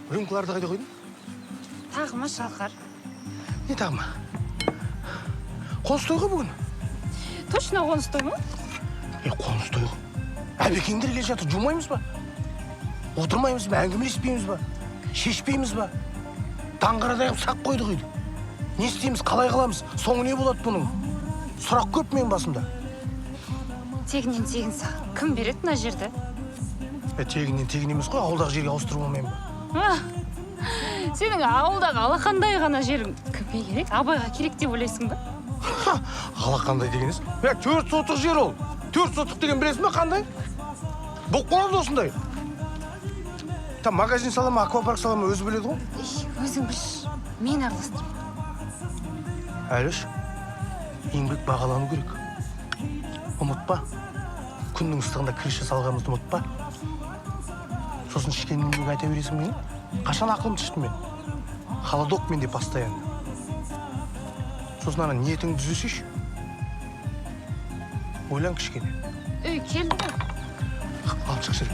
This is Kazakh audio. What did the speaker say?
Рюмкаларды қайда қойдың? Тағы ма, Шалқар? Не тағы ма? Қоныс той ғой бүгін. Точно қоныс той ма? Е, қоныс той ғой. Әбекеңдер келе жатыр, жумаймыз ба? Отырмаймыз ба, әңгімелеспейміз ба? Шешпейміз ба? Даңғарадай қылып сақ қойдық үйді. Не істейміз, қалай қаламыз, соңы не болады бұның? Сұрақ көп менің басымда. Тегіннен тегін саған. Кім береді мына жерді? Е, тегіннен тегін емес қой, ауылдағы жерге ауыстырып алмаймын ба? А, сенің ауылдағы алақандай ғана жерің кімге керек? Абайға керек деп ойлайсың ба? Ха, алақандай деген несі? Е, 4 сотық жер ол. 4 сотық деген білесің бе қандай? Болып қалады осындай. Там магазин сала ма, аквапарк сала ма, өзі біледі ғой. Ей, өзің білші. Мен араластырма. Әліш, еңбек бағалану керек. Ұмытпа. Күннің ыстығында крыша салғанымызды ұмытпа. Сосын ішкеннен кейін айта бересің мені. Қашан ақылымды іштім мен? Холодок менде постоянно. Сосын ана ниетіңді түзесейші. Ойлан кішкене. Ей, келді ғой. Алып шықшы.